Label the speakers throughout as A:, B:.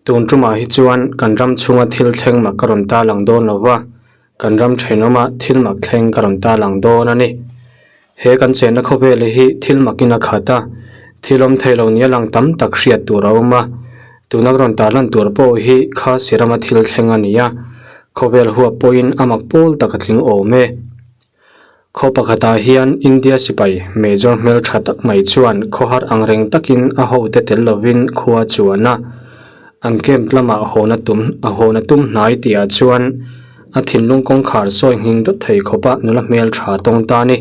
A: Tun tumah hi chuan kan ram chhunga thil thleng mak ka rawn ta lang dawn lo va, kan ram thenawma thil mak thleng ka rawn ta lang dawn a ni. He kan chenna khawvel hi thil makin a khat a, thil awm thei lo nia lang tam tak hriat tur a awm a. Tuna ka rawn tarlan tur pawh hi kha sirama thil thleng a ni a, khawvel huap pawhin a mak pawl tak a tling awm e. Khaw pakhatah hian India sipai Major hmeltha tak mai chuan khawhar ang reng takin a hote tel lovin khua chuan a, an camp lamah hawna tum a hawna tum hnai tihah chuan a thinlung kawngkhar sawi nghing dawt thei khawpa nula hmeltha tawng ta a ni.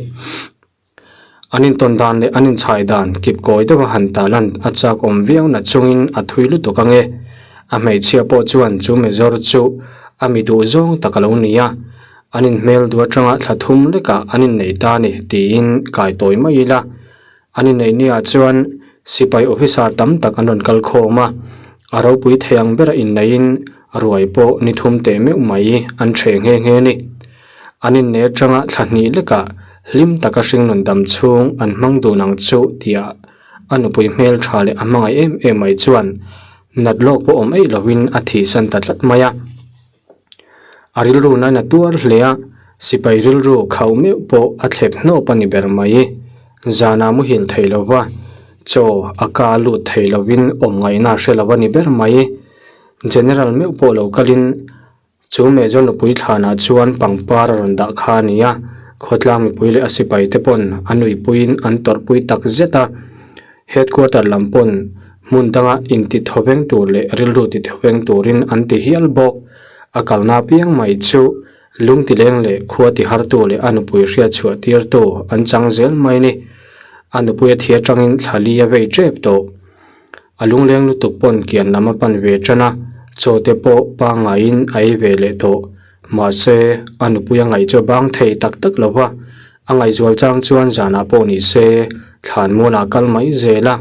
A: An intawn dan leh an inchhai dan kip kawi deuha han tah lan a chak awm viau na chungin a thui lutuk ang e. A hmeichhia pawh chuan chu Major chu a mi duh zawng tak a lo ni a. An inhmel duh atanga thla thum lekah an innei ta a ni tiin kai tawi mai ila. An inneih niah chuan sipai officer tam tak an rawn kal khawm a, a ropui thei ang bera inneihin ruai pawh ni thum teh meuh mai an ṭheh nghe nghe a ni. An inneih atanga thla hnih lekah hlim taka hringnun dam chhung an hmang dun ang chu tia a nupui hmel tha leh a hmangaih em em mai chuan nat lawk pawh awm eih loin a thihsan ta tlat mai a. A rilru nain a tuar hle a, sipai rilru khauh meuh pawh a thlep hnawp a ni ber mai. Zanah muhil thei lo va, chaw a ka lut thei lovin awm ngaihna a hre lo a ni ber mai. General meuh pawh lo kalin chu Major nupui thlanah chuan pangpar a rawn dah kha a ni a, khawtlang mipui leh a sipai te pawn a nuipuiin an tawrhpui tak zet a. Headquarter lam pawn hmun danga inti thawveng tur leh rilru ti thawveng turin an ti hial bawk. A kalna piang mai chu lung ti leng leh khua ti hartu leh a nupui hriat chhuah tirtu an chang zel mai ni. A nupui a thi atangin thla li a vei tep tawh. A lungleng lutuk pawn kian lam a pan ve tan a, chaw te pawh pangaiin a ei ve leh tawh. Mahse, a nupui a ngaih chu a bang thei tak tak lo va, A ngaihzual chang chuan zanah pawh ni se thlanmualah a kal mai zel a,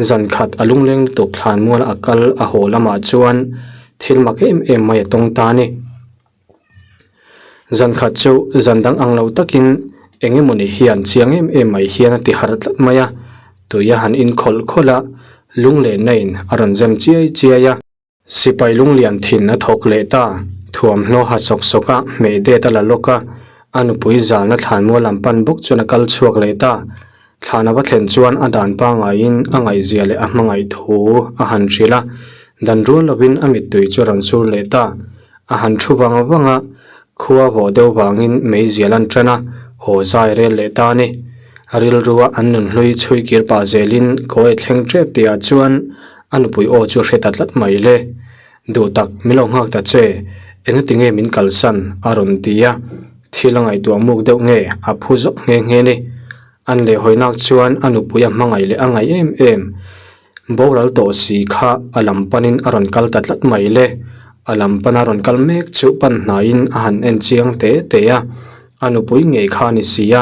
A: zan khat a lungleng lutuk thlanmualah a kal a haw lamah chuan thil mak em em mai a tawng ta a ni. Zan khat chu zan dang ang lo takin eng emawni hian chiang em em mai hian a ti harh tlat mai a, tui a han inkhawlh khawlh a, lunglenna in a rawn zem chiai chiai a. Sipai lunglian thin a thawk leh ta, thuamhnaw ha sawk sawk a, hmeh det a la lawk a, a nupui zalna thlanmual lam pan bawk chuan a kal chhuak leh ta. Thlan a va thlen chuan a dan pangaiin a ngaihzia leh a hmangaih thu a han hrilh a, dan rual lovin a mittui chu a rawn sur leh ta. A han thu vang vang a, khua vawh deuh vangin meizial an tan a, haw zai rel leh ta a ni. Rilrua an nunhlui chhui kir pah zelin kawi thleng tep tihah chuan A nupui aw chu hre ta tlat mai le. Duh tak, min lo nghak ta che, engati nge min kalsan? a rawn ti a. Thil a ngaihtuah muk deuh nge a phu zawk nghe nghe ni. An lehhawinak chuan a nupui a hmangaih leh a ngaih em em. Boral tawh si kha a lam panin a rawn kal ta tlat mai le. A lam pana rawn kal mek chu pan hnaiin a han en chiang te te a. A nupui ngei kha a ni si a,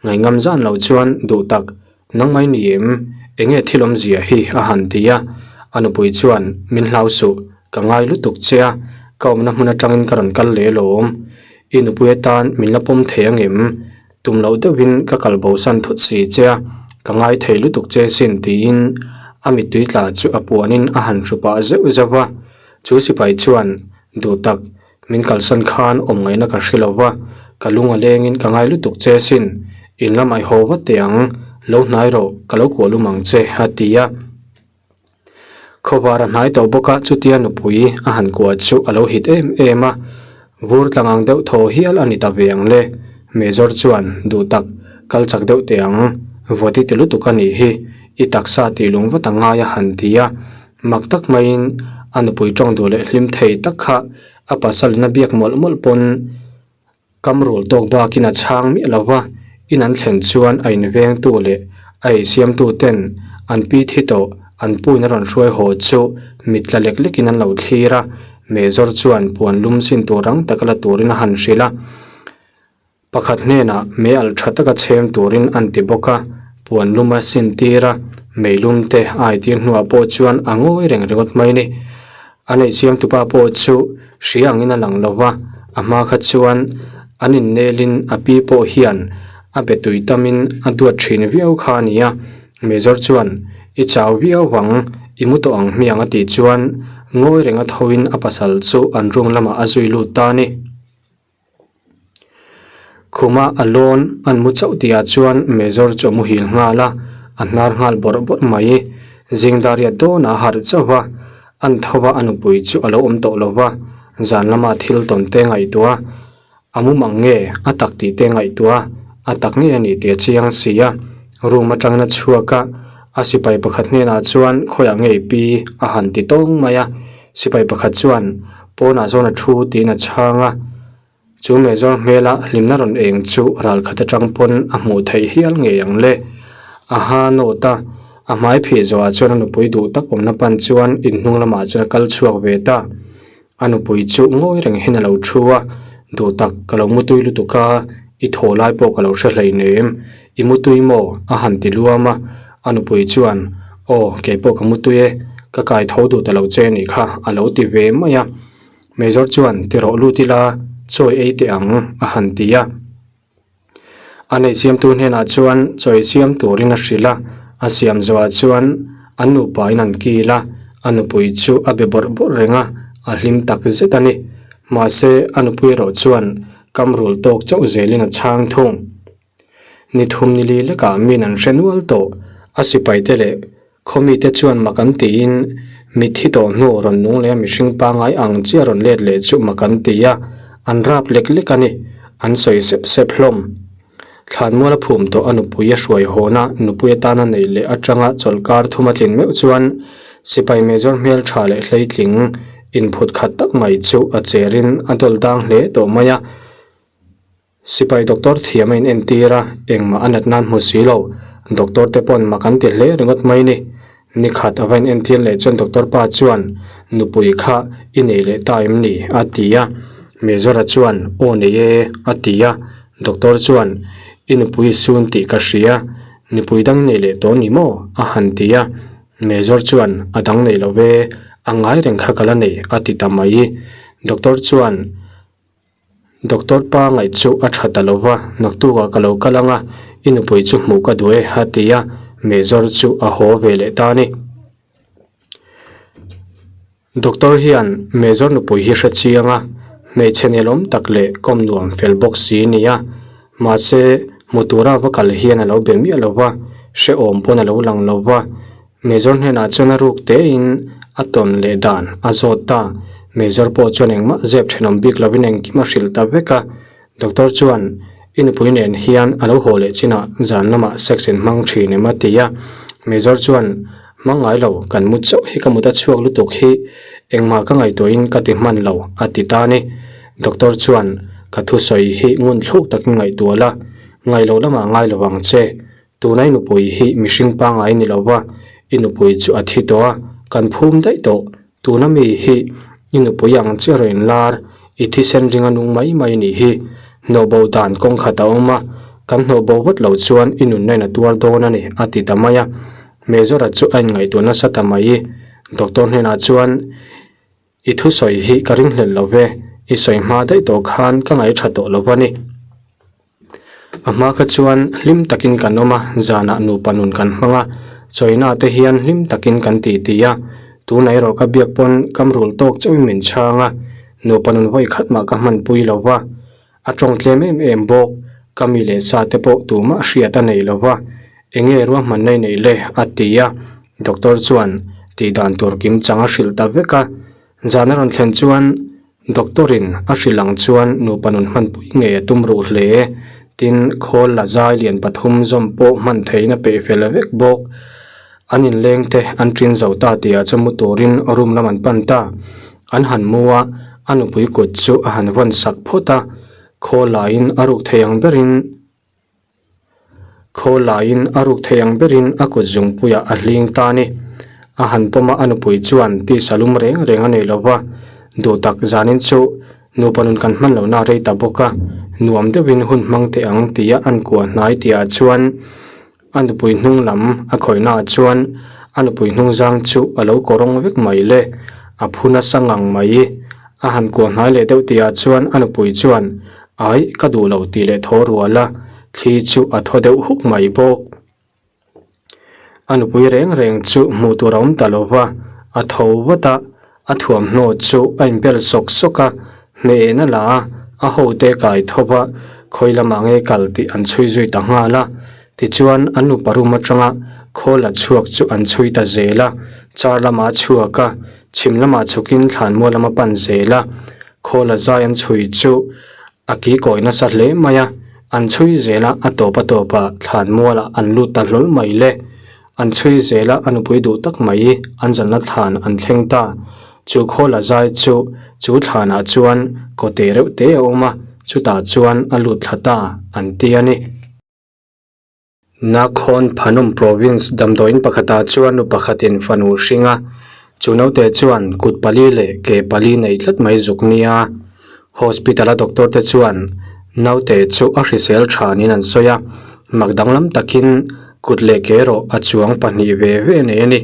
A: ngaihngam zan lo chuan duh tak Nangmai ni em? Enge thil awmzia hi? a han ti a. A nupui chuan, Min hlau suh, ka ngai lutuk che a, ka awmna hmun atangin ka rawn kal leh lawm. I nupui atan min la pawm thei angem? Tum loh deuhin ka kal bosan thut si che a, ka ngai thei lutuk che sin tiin a mittui tla chu a puanin a han hru pah zeuh zeuh va. Chu sipai chuan, Duh tak, Min kalsan khan awm ngaihna ka hre lo va, ka lung a lengin ka ngai lutuk che sin, in lamah i haw vat teh ang, lo hnai rawh, ka lo kuah lum ang che, a ti a. Khawvar a hnai tawh bawk a, chutia nupui a han kuah chu a lo hit em em a, vur tlang ang deuh thaw hial a ni ta ve ang le. Major chuan, Duh tak, kal chak deuh teh ang, vawt i ti lutuk a nih hi, i taksa tih lung vat a ngai a han ti a. Mak tak maiin a nupui tawng duh leh hlim thei tak kha a pasalin a biak mawlh mawlh pawn kam rul tawk bakin a chhang miah lo va, in an thlen chuan a invengtu leh a eisiamtu ten an pi thi tawh an puin a rawn hruai haw chu mit tla lek lekin an lo thlir a, Major chuan puan lum sin tur rang taka la turin a han hrilh a. Pakhat hnenah mei alh tha taka chhem turin an ti bawk a, puan lum a sin tir a, mei lum te a aitir hnuah pawh chuan a ngawi reng ringawt mai ni. A neihsiam tupa pawh chu hria angin a lang lo va, a hma kha chuan an innelin a pi pawh hian a be tui tamin a duat thin viau kha a ni a. Major chuan, I chau viau vang, i mu tawh ang hmiang a tih chuan Ngawi renga thoin a pasal chu an room lamah a zui lut ta a ni. Khuma a lawn an mu chauh tihah chuan Major chu a muhil nghal a, a hnar nghal bawrh bawrh mai. Zingdariat dawnah a harh chauh va, an tho va a nupui chu a lo awm tawh lo va, zan lama thil tawn te ngaihtuah a, a mumang nge a tak tih te ngaihtuah a, a tak ngei a ni tih a chiang si a. Room atangin a chhuak a, a sipai pakhat hnenah chuan khawiah ngei pi a han ti tawng mai a. Sipai pakhat chuan pawnah zawn a thu tiin a chhang a, chu Major hmela hlimna rawn eng chu ral khat atang pawn a hmuh theih hial ngei ang le. A ha nawt a, a hmai phih zawhah chuan a nupui duh tak awmna pan chuan inhnung lamah chuan a kal chhuak ve ta. A nupui chu ngawi reng hian a lo thu a, duh tak ka lo mutui lutuk a, i thaw lai pawh ka lo hre hleinem, i mutui maw? a han ti luam a, a nupui chuan aw keipawh ka mutui e, ka kai tho duh ta lo che anih kha a lo ti ve mai a, Major chuan ti rawh lut ila chawi ei teh ang a han ti a. A nei siamtu hnenah chuan chawi siam turin a hrilh a, a siam zawhah chuan an nupain an kil a, a nupui chu a be bawrh bawrh reng a, a hlim tak zet a ni. Mahse, a nupui erawh chuan kam rul tawk chauh zelin a chhang thung. Ni thum ni li lekah min an hre nual tawh, a sipaite leh Khawmite chuan mak an tiin mitthi tawh hnu rawn nung leh a mihring pangngai ang chiah rawn let leh chu mak an ti a, an rap lek lek a ni. An sawi sep sep hlawm. Thlanmual a phum tawh a nupui a hruai hawna nupui atana neih leh atanga chawlhkar thum a tlin meuh chuan sipai major hmel tha leh hleitling inphut khat tak mai chu a cherin a dawl dang hle tawh mai a. Sipai doctor thiam a in entir a, engmah a nat nan hmu si lo. Doctor te pawn mak an ti hle ringawt mai ni. Nikhat a va in entir leh chuan doctor pa chuan, Nupui kha i nei leh ta em ni? a ti a. Major-a chuan, Aw nei e, a ti a. Doctor chuan, I nupui i sun tih ka hria, nupui dang nei leh tawh ni maw? a han ti a. Major chuan, A dang nei lo ve, a ngai reng kha ka la nei, a ti ta mai. Doctor chuan, Doctor pa ngaih chu a tha ta lo va, naktukah ka lo kal ang a, i nupui chu hmuh ka duh e a ti a, Major chu a haw ve leh ta a ni. Doctor hian Major nupui hi hre chiang a, hmeichhe nelawm tak leh kawm nuam fel bawk si a ni a, mahse hmu tura va kal hian a lo be miah lo va, hrehawm pawn a lo lang lo va, Major hnenah chuan a ruk tein a tawn leh dan a zawt ta. Major pawh chuan engmah zep thenawm bik lovin engkim a hrilh ta vek a. Doctor chuan, I nupui nen hian a lo haw leh chinah zan lamah sex in hmang thin em a ti a. Major chuan, Hmang ngai lo, kan mu chauh hi ka mut a chhuak lutuk hi engmah ka ngaihtuahin ka ti hman lo a ti ta a ni. Doctor chuan, Ka thusawi hi ngun thluk takin ngaihtuah la, ngaih loh lamah ngai lo ang che. Tuna i nupui hi mihring pangngai ni lo va, i nupui chu a thi tawh a, kan phum daih tawh. Tuna mi hi i nupui ang chiah rawn inlar, i thisen ringa nung mai mai nih hi. Hnawhbo dan kawng khat a awm a, kan hnawhbo vat lo chuan i nunna in a tuar dawn a ni, a ti ta mai a. Major-a chu a inngaihtuah nasa ta mai. Doctor hnenah chuan, I thusawi hi ka ringhlel lo ve, i sawi hma daih tawh khan ka ngaih tha tawh lo va ni. A hma kha chuan hlim takin kan awm a, zanah nupa nun kan hmang a, chawina te hian hlim takin kan ti ti a, tunah erawh ka biak pawn kam rul tawk chauhin min chhang a, nupa nun vawi khat mah ka hmanpui lo va, a tawng tlem em em bawk, ka mi leh sa te pawh tumah hriat a nei lo va, enge ruahmanna i neih le? a ti a, doctor chuan tih dan tur kim chang a hrilh ta vek a, zan a rawn thlen chuan doctor in a hrilh ang chuan nupa nun hmanpui ngei a tum ruh hle, tin khawl la zai lian pathum zawm pawh hman theihin a peih fel vek bawk, an inleng te an ṭin zo ta tihah chuan mu turin room lam an pan ta, an han mu a, a nupui kut chu a han vawn sak phawt a, khawl laiin a ruk thei ang berin. Khawl laiin a ruk thei ang berin a kut zungpuiah a hling ta a ni. A han pawm a, a nupui chuan tisa lum reng reng a nei lo va, duh tak zanin chu nupa nun kan hman lohna a rei ta bawk a, nuam deuhin hun hmang teh ang tia an kuah hnai tihah chuan a nupui hnung lam a khawihnaah chuan a nupui hnung zang chu a lo kawrawng vek mai le, a phu nasa ngang mai. A han kuah hnai leh deuh tihah chuan a nupui chuan Ai, ka duh lo tih leh thaw rual a, thli chu a thaw deuh huk mai bawk. A nupui reng reng chu hmuh tur a awm ta lo va, a tho vat a. A thuamhnaw chu a inbel sawk sawk a, hmeh en a la a, a hote kai tho va, khawi lamah nge kal tih an chhui zui ta nghal a. Tichuan, an nupa room atanga khawl la chhuak chu an chhui ta zel a, car lamah a chhuak a, chhim lamah chhukin thlanmual lama pan zel a, khawl la zai an chhui chu a ki kawi nasa hle mai a, an chhui zel a, a tawp a tawpah thlanmualah an lut ta hlawl mai le. An chhui zel a, a nupui duh tak mai an zalna thlan an thleng ta. Chu khawl a zai chu chu thlanah chuan kawte reuh te a awm a, chutah chuan a lut thla ta an ti a ni. Nakhon Phanom Province damdawiin pakhatah chuan nu pakhatin fanu hring a, chu naute chuan kut pali leh ke pali nei tlat mai zuk nia. Hospital a doctor te chuan naute chu a hrisel tha niin an sawi a, mak danglam takin kut leh ke erawh a chuang pahnih ve ve nei a ni.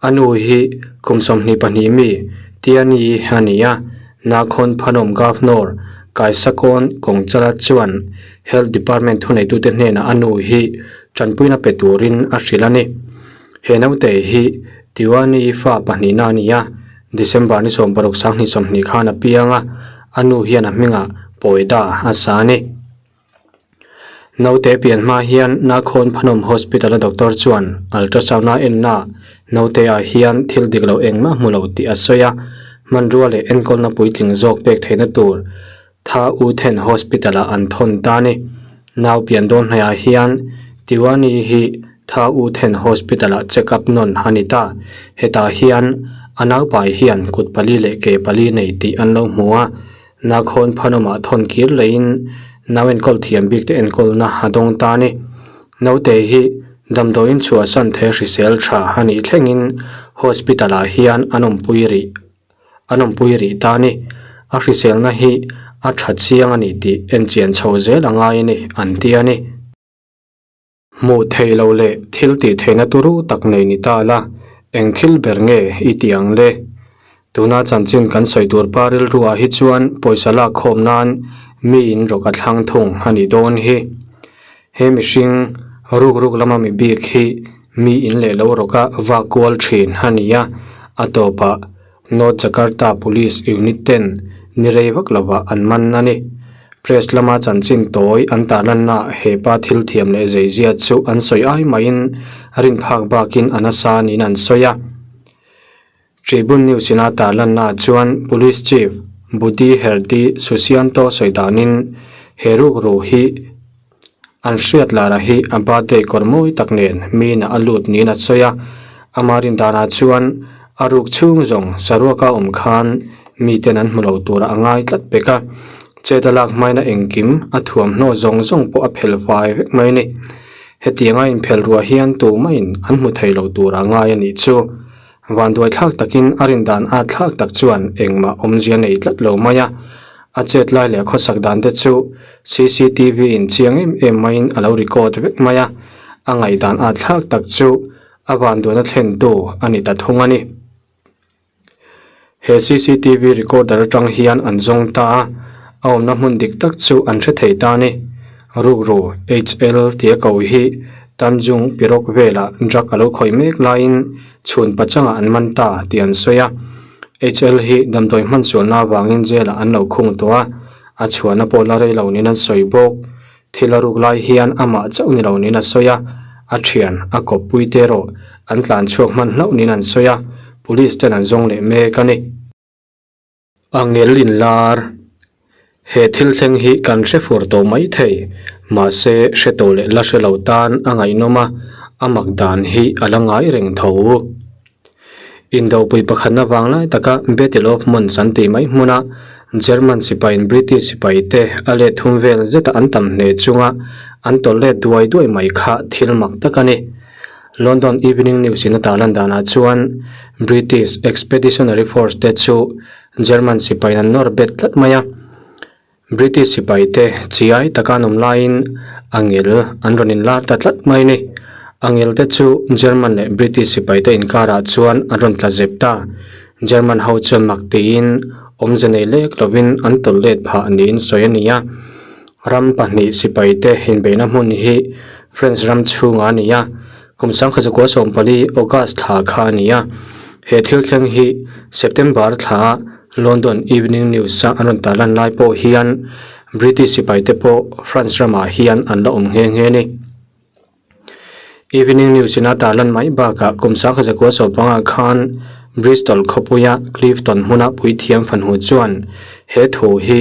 A: A nu hi kum 22 mi Tiani a ni a, Nakhon Phanom Governor Kaisakawn Kawngchala chuan Health Department thuneitute hnenah a nu hi tanpuina pe turin a hrilh a ni. He naute hi Tiwani fa pahnihna a ni a, December ni 60 2020 khan a piang a, a nu hian a hmingah Pawida a sa a ni. Naute pian hma hian Nakhon Phanom Hospital a doctor chuan ultrasound a enna naute ah hian thil dik lo engmah hmu lo tih a sawi a, hmanrua leh enkawlna puitling zawk pek theihna tur Tha U Then Hospital ah an thawn ta a ni. Nau pian dawn hnaihah hian Tiwani hi Tha U Then Hospital ah check up nawn a ni ta. Hetah hian a naupai hian kut pali leh ke pali nei tih an lo hmu a. Nakhawn phanawmah thawn kir leiin nau enkawl thiam bik te enkawlna a dawng ta a ni. Naute hi damdawiin chhuahsan the hrisel tha a nih thlengin hospital ah hian an awmpui rih an awmpui rih ta a ni. A hriselna hi a tha chiang a ni tih enchian chho zel a ngai a ni an ti a ni. Hmuh theih loh leh thil tih theihna turu tak nei ni ta la, eng thil ber nge i tih ang le? Tuna chanchin kan sawi tur pa rilruah hi chuan pawisa lak khawm nan miin rawk a thlang thung a nih dawn hi. He mihring ruk ruk lama mi bik hi mi in leh lo rawka vak kual thin a ni a, a tawpah North Jakarta Police Unit ten ni rei vak lovah an man a ni. Press lama chanchin tawi an tarlanna he pa thil thiam leh zeizia chu an sawi ai maiin rin phak bakin a nasa niin an sawi a. Tribune News ina tarlanna chuan Police Chief Budi Herdi Susianto sawi danin he rukru hi An hriat lara hi a birthday kawr mawi tak nen miin a lut niin a sawi a, ama rin danah chuan a ruk chhung zawng saruaka awm khan miten an hmu lo turah a ngai tlat pek a, chet a lak hmaina engkim a thuamhnaw zawng zawng pawh a phel fai vek mai a ni. Hetianga inphel ruah hian tumah-in an hmu thei lo turah a ngai a nih chu. Vanduai thlak takin a rin dan at thlak tak chuan engmah awmzia nei tlat lo mai a, a chet lai leh khawsak dan te chu cctv in chiang em em maiin a lo record vek mai a, a ngaihdan at thlak tak chu a vanduaina thlentu a ni ta thung a ni. He cctv recorder atang hian an zawng ta a, a awmna hmun dik tak chu an hre thei ta a ni. Rukru HL tia ko hi Tanjung Pirok velah drug a lo khawih mek laiin chhun pachangah an man ta tih an sawi a. HL hi damdawi hman sualna avangin jail ah an lo khung tawh a, a chhuahna pawh la rei lo niin an sawi bawk. Thil a ruk lai hian amah chauh ni lo niin a sawi a, a thian, a kawppui te erawh an tlan chhuak hman hlauh niin an sawi a, police ten an zawng leh mek a ni. Angel inlar, He thil thleng hi kan hre fur tawh mai thei, mahse hre tawh leh la hre lo tan a ngaihnawm a, a mak dan hi a la ngai reng tho. Indopui pakhatna vang lai taka Battle of Mons an tih mai hmuna German sipaiin British sipaite a let thum vel zeta an tam hle chunga an tawlh let duai duai mai kha thil mak tak a ni. London Evening News in a tarlan danah chuan British Expeditionary Force te chu German sipaiin an nawr bet tlat mai a. British sipai te chiai taka an awm laiin angel an rawn inlar ta tlat mai a ni. Angel te chu German leh British sipai te inkarah chuan an rawn tla zep ta. German ho chuan mak tiin awmze nei lek lovin an tawlh let phah niin sawi a ni a. Ram pahnih sipai te inbeihna hmun hi French ram chhungah a ni a, kum 1914 August thla kha a ni a. He thil thleng hi September thla London Evening News-a an rawn tarlan lai pawh hian British sipaite pawh France ramah hian an la awm nghe nghe a ni. Evening News in a tarlan mai bakah kum sangkhat zakua sawmpangah khan Bristol khawpuia Clifton hmuna puithiam fanhu chuan he thu hi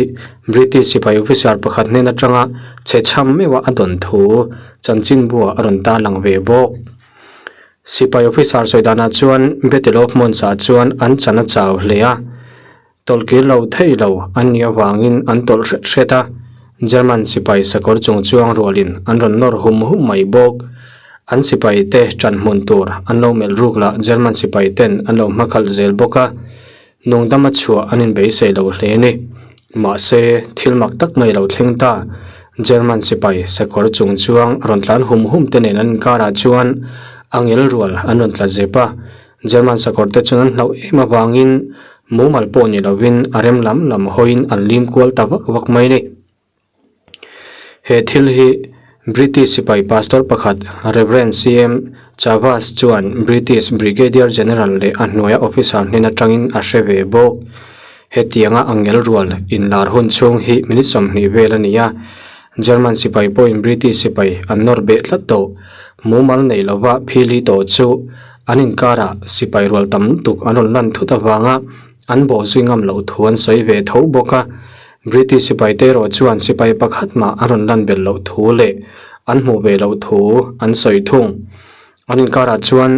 A: British sipai officer pakhat hnen atanga chhe chham meuha a dawn thu chanchinbuah a rawn tarlang ve bawk. Sipai officer sawi danah chuan Battle of Mons ah chuan an chan a chau hle a. Tawlh kir lo thei lo an nih avangin an tawlh hret hret a, German sipai sakawr chung chuang rualin an rawn nawr hum hum mai bawk. An sipai te ṭan hmun tur an lo melh ruk lah German sipai ten an lo hmakhalh zel bawk a, nungdama chhuah an inbeisei lo hle a ni. Mahse, thil mak tak mai lo thleng ta, German sipai sakawr chung chuang rawn tlan hum hum te nen an inkarah chuan a ngel rual an rawn tla zep a, German sakawr te chuan an hlauh em avangin mumal pawh ni lovin a rem lam lam hawiin an lim kual ta vak vak mai a ni. He thil hi British sipai pastor pakhat Rev CM Chavas chuan British Brigadier General leh a hnuaia officer hnen atangin a hre ve bawk. Hetianga angel rual inlar hun chhung hi minute 20 vel a ni a, German sipai pawhin British sipai an nawr beh tlat tawh. Mumal nei lova phili tawh chu an inkarah sipai rual tam lutuk an rawn lan thut avanga an bawh zui ngam loh thu an sawi ve tho bawk a. British sipai te erawh chuan sipai pakhat mah an rawn lan belh loh thu leh an hmuh ve loh thu an sawi thung. An inkarah chuan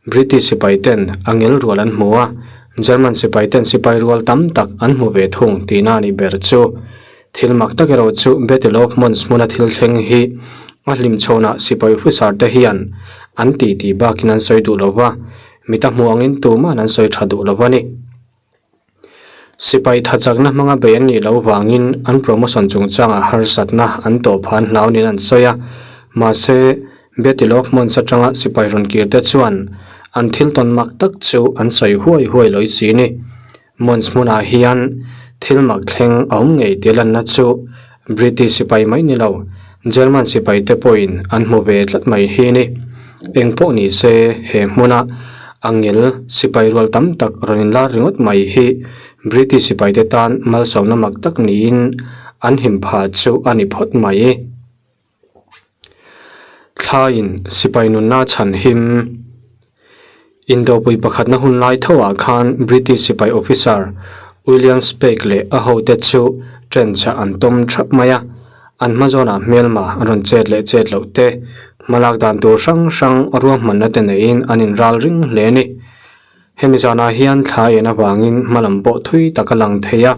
A: British sipai ten a ngel rual an hmu a, German sipai ten sipai rual tam tak an hmu ve thung tihna a nih ber chu. Thil mak tak erawh chu Battle of Mons hmuna thil thleng hi a hlim chhawnah sipai officer te hian an tih tih bakin an sawi duh lo va, mita hmuh angin tuman an sawi tha duh lo a ni. Sipai thachakna hmanga bei an nih loh vangin an promotion chungchangah harsatna an tawh phan hlau niin an sawi a, mahse Battle of Mons atanga sipai rawn kir te chuan an thil tawn mak tak chu an sawi huai huai lawih si ni. Mons hmunah hian thil mak thleng a awm ngei tih lanna chu British sipai mai ni lo, German sipai te pawhin an hmu ve tlat mai hi ni. Eng pawh ni se he hmuna angel sipai rual tam tak rawn inlar ringawt mai hi British sipai te tan malsawmna mak tak niin an him phah chu a ni phawt mai. Thlaiin sipai nunna chhan him. Indopui pakhatna hun lai thoah khan British sipai officer William Speke leh a hote chu trench ah an tawm thap mai a, an hma zawnah hmelma an rawn chet leh chet loh te, hmalak dan tur hrang hrang ruahmanna te neiin an inral ring hle a ni. Hemi zanah hian thla en avangin hmalam pawh thui tak a lang thei a.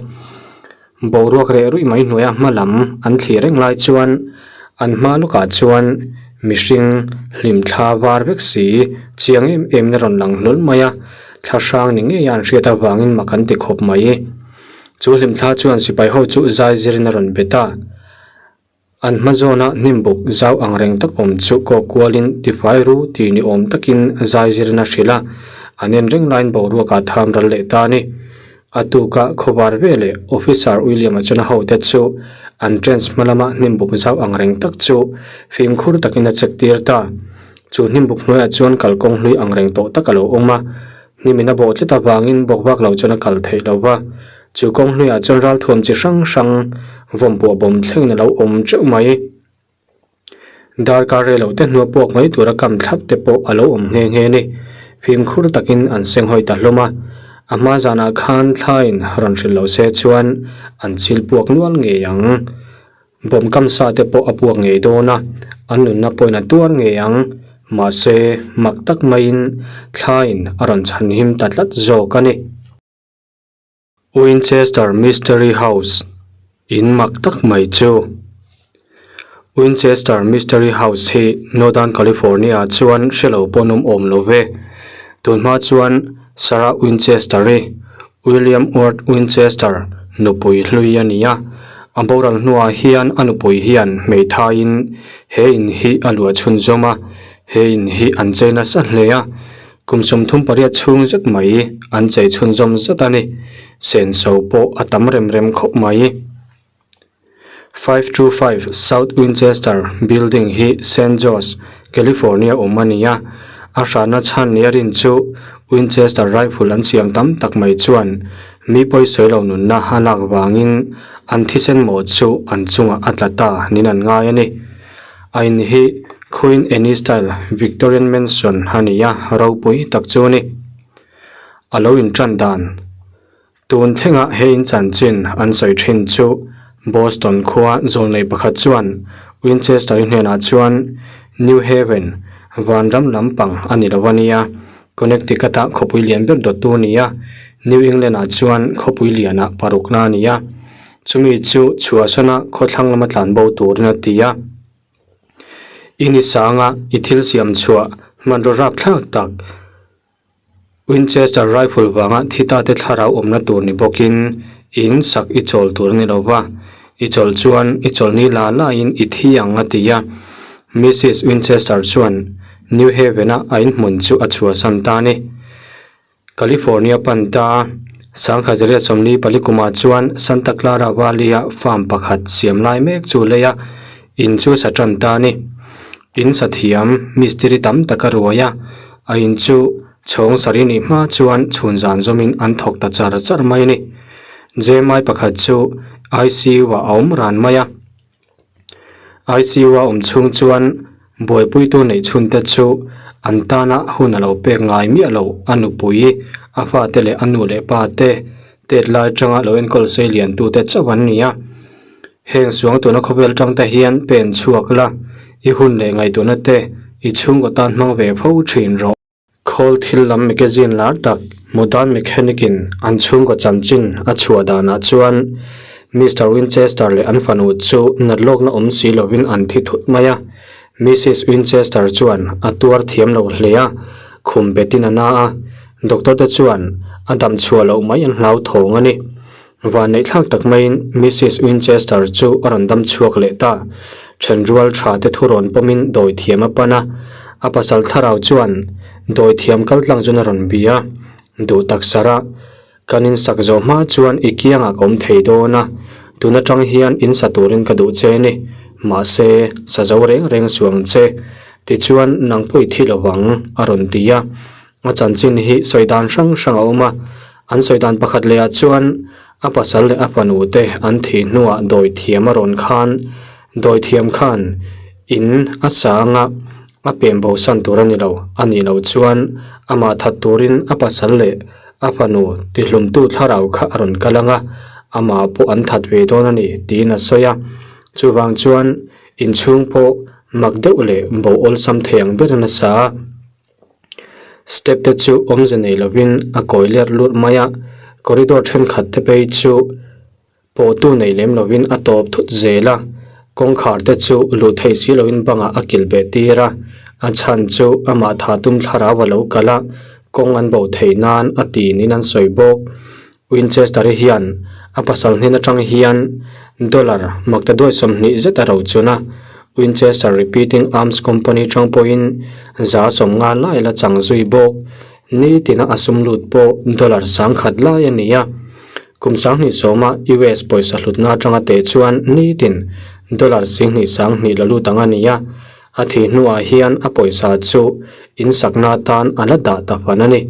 A: Boruak reh ruih mai hnuaia hma lam an thlir reng lai chuan an hma lawkah chuan mihring hlim thla var vek si chiang em em in a rawn lang hlawl mai a, thla hrang ni ngei a an hriat avangin mak an ti khawp mai. Chu hlim thla chuan sipai ho chu zai zirin a rawn bet a. An hma zawna hnim buk zau ang reng tak awm chu kawk kualin tifai ru tih ni awm takin zai zirin a hrilh a, an en reng laiin boruak ah tham ral leh ta a ni. A tuka khawvar ve leh Officer William-a chuan a hote chu an trench hma lama hnim buk zau ang reng tak chu fimkhur takin a check tir ta. Chu hnim buk hnuaiah chuan kalkawng hlui ang reng tawh tak a lo awm a, hnimin a bawh tlat avangin bawk vak lo chuan a kal theih lo va. Chu kawng hnuaiah chuan ralthuam chi hrang hrang vawm pawh bawm thlengin a lo awm teuh mai. Darkar rei lo te hnua puak mai tura kam thlap te pawh a lo awm nghe nghe a ni. Fimkhur takin an senghawi ta hlawm a, a hma zanah khan thlaiin rawn hrilh lo se chuan an chil puak nual ngei ang. Bawm kam sa te pawh a puak ngei dawn a, an nunna pawhin a tuar ngei ang. Mahse, mak tak maiin thlaiin a rawn chhanhim ta tlat zawk a ni. Winchester Mystery House in mak tak mai chu. Winchester Mystery House hi Northern California ah chuan hre lo pawn awm awm lo ve. Tun hma chuan Sarah Winchester-i, William Ward Winchester nupui hlui a ni a. A boral hnuah hian a nupui hian hmeithaiin he in hi a luah chhunzawm a, he in hi an chei nasa hle a. Kum 38 chhung zet mai an chei chhunzawm zet a ni. Senso pawh a tam rem rem khawp mai. 525 South Winchester Building hi San Jose, California awm a ni a. A hranna chhan nia rin chu Winchester rifle an siam tam tak mai chuan mi pawisawi lo nunna a lak vangin an thisen mawh chu an chungah a tla ta niin an ngai a ni. A in hi Queen Anne style Victorian mansion a ni a, ropui tak chu a ni. A lo intan dan. Tun thlengah he in chanchin an sawi thin chu Boston khua zawlnei pakhat chuan Winchester-i hnenah chuan New Haven, vanram lampang a ni lo a nia, Connecticut-a khawpui lian ber dawttu a ni a, New England-ah chuan khawpui lianah parukna a ni a, chumi chu chhuahsana khawthlang lama tlan bo turin a ti a. I ni sanga i thil siam chhuah hmanraw rapthlak tak. Winchester rifle vanga thi ta te thlarau awmna tur ni bawkin in sak i chawl tur a ni lo va, i chawlh chuan i chawlhni la laiin i thi ang a ti a. Missis Winchester chuan New Haven-a a inhmun chu a chhuahsan ta a ni. California pan ta a, Sangkhazaria 44 kumah chuan Santa Clara Valley-a farm pakhat siam lai mek chu lei a, in chu sa tan ta a ni. In sa thiam mistiri tam tak a ruai a, a in chu chhawng sarih nih hma chuan chhun zan zawmin an thawk ta char char mai a ni. Jemai pakhat chu ICU ah a awm ran mai a, ICU a awm chhung chuan buaipuitu neih chhun te chu an tana hun a lo pek ngai miah lo a nupui, a fate leh a nu leh pa te tet lai atanga lo enkawl sei lian tu te chauh an ni a. Heng suang tuna khawvel tang te hian pen chhuak la, i hun leh ngaihtuahna te i chhungkaw tan hmang ve fo thin rawh. Khawl thil lam magazine lar tak Modern Mechanic in an chhungkaw chanchin a chhuah danah chuan Mister Winchester leh an fanu chu nat lawkna awm si lovin an thi thut mai a. Missis Winchester chuan a tuar thiam lo hle a, khum betin a na a, doctor te chuan a dam chhuah loh mai an hlauthawng a ni. Vanneihthlak tak maiin Missis Winchester chu a rawn dam chhuak leh ta. Thenrual tha te thu rawn pawmin dawithiam a pan a, a pasal thlarau chuan dawithiam kaltlang chuan a rawn bia. Duh tak sarah, kan insak zawh hma chuan i kiangah ka awm thei dawn a, tun atang hian in sa turin ka duh che ni. Mahse, sa zo reng reng suang che. Tichuan, nang pawh i thi lo vang, a rawn ti a. A chanchin hi sawi dan hrang hrang a awm a, an sawi dan pakhat leh ah chuan a pasal leh a fanu te an thih hnuah dawithiam a rawn khan, dawithiam khan in a sang a, a pem bo san tur a ni lo, a nih loh chuan amah that turin a pasal leh a fanu tihlumtu thlarau kha a rawn kal ang a, amah pawh an that ve dawn a ni tiin a sawi a, chuvang chuan inchhung pawh mak deuh leh bo awlsam thei ang ber a nasa a. Step te chu awmze nei lovin a kawi let lut mai a, corridor thenkhat te phei chu pawhtu nei lem lovin a tawp thut zel a, kawngkhar te chu luh theih si lovin bangah a kilh beh tir a, a chhan chu amah tha tum thlarau a lo kal a, kawng an bo theih nan a ti niin an sawi bawk. Winchester-i hian a pasal hnen atang hian dollar maktaduai 20 zet a rochun a, Winchester Repeating Arms Company tang pawhin 50 lai la chang zui bawk. Nitina a sum lut pawh dollar 10,000 lai a ni a. Kum 2010-a US pawisa hlutna atanga teh chuan nitin dollar 2,200 la lut ang a ni a, a thih hnuah hian a pawisa chu insakna atan a la dah ta fan a ni.